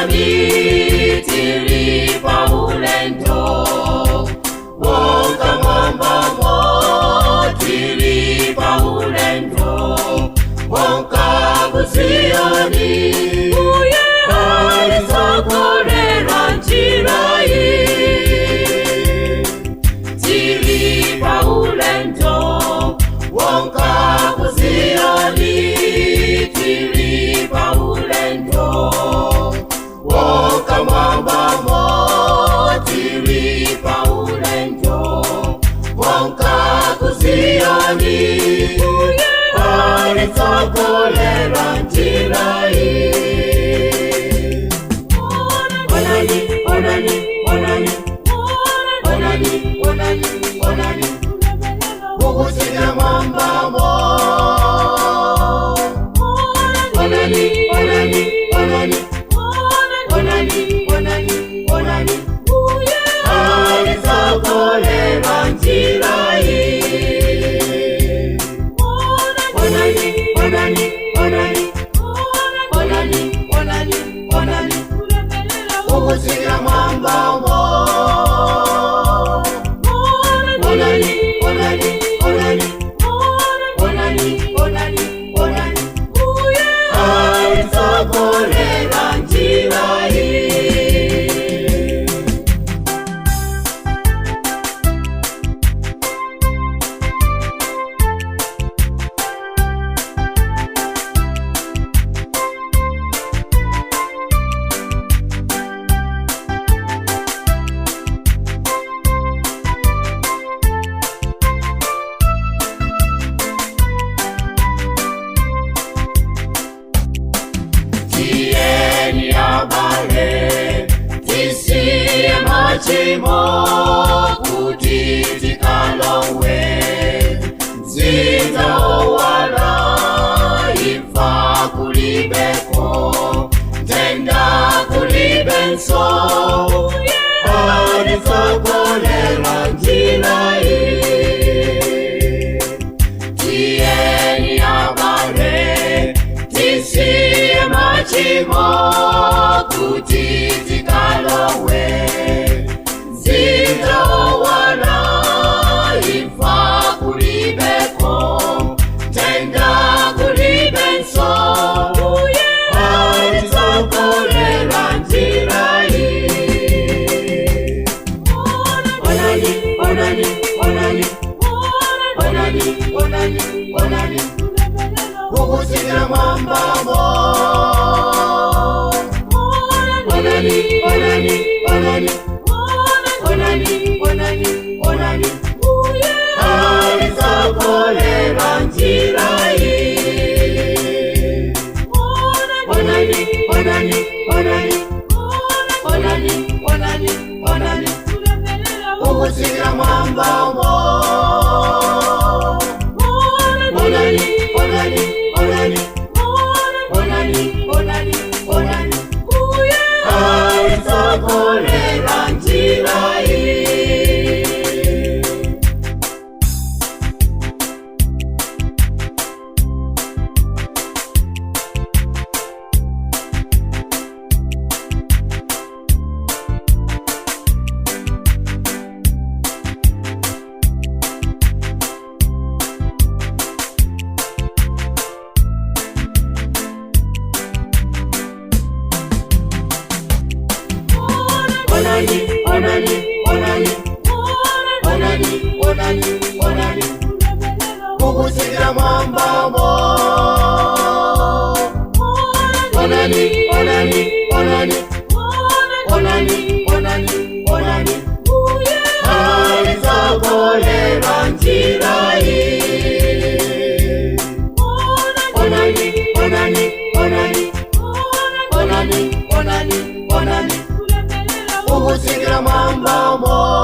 Ziyoni tili paulendo, wonka mwambamo, tili paulendo, wonka kuziyoni. Uye Alitsogolela njirayi, tili paulendo, wonka kuziyoni, tili paulendo, wonka mwambamo, tili paulendo, wonka kuziyoni. Alitsogolela njirayi. Onani, onani, onani, onani, onani, onani, ukutsikira mwambamo. Onani, onani, onani, onani, onani, onani, alitsogolela njirayi. Onani, onani, onani, onani, onani, onani, ukutsikira mwambamo. Onani, onani, onani, onani, onani, onani, alitsogolela njirayi. Tiyeni abale, tisiye machimo, kuti tikalowe mzinda owala, imfa kulibeko, nthenda kulibenso. Alitsogolela njirayi. Tiyeni abale, tisiye machimo, kuti tikalowe mzinda owala, imfa kulibeko, nthenda kulibenso. Alitsogolela njirayi. Onani, onani, onani, onani, onani, onani, ukutsikira mwambamo. Onani, onani, onani, onani, onani, onani, alitsogolela njirayi. Onani, onani, onani, onani, onani, onani, ukutsikira mwambamo. Onani, onani, onani, onani, onani, onani, alitsogolela njirayi. Onani, onani, onani, onani, onani, onani, ukutsikira mwambamo. Onani, onani, onani, onani, onani, onani, alitsogolela njirayi. Onani, onani, onani, onani, onani, onani, ukutsikira mwambamo.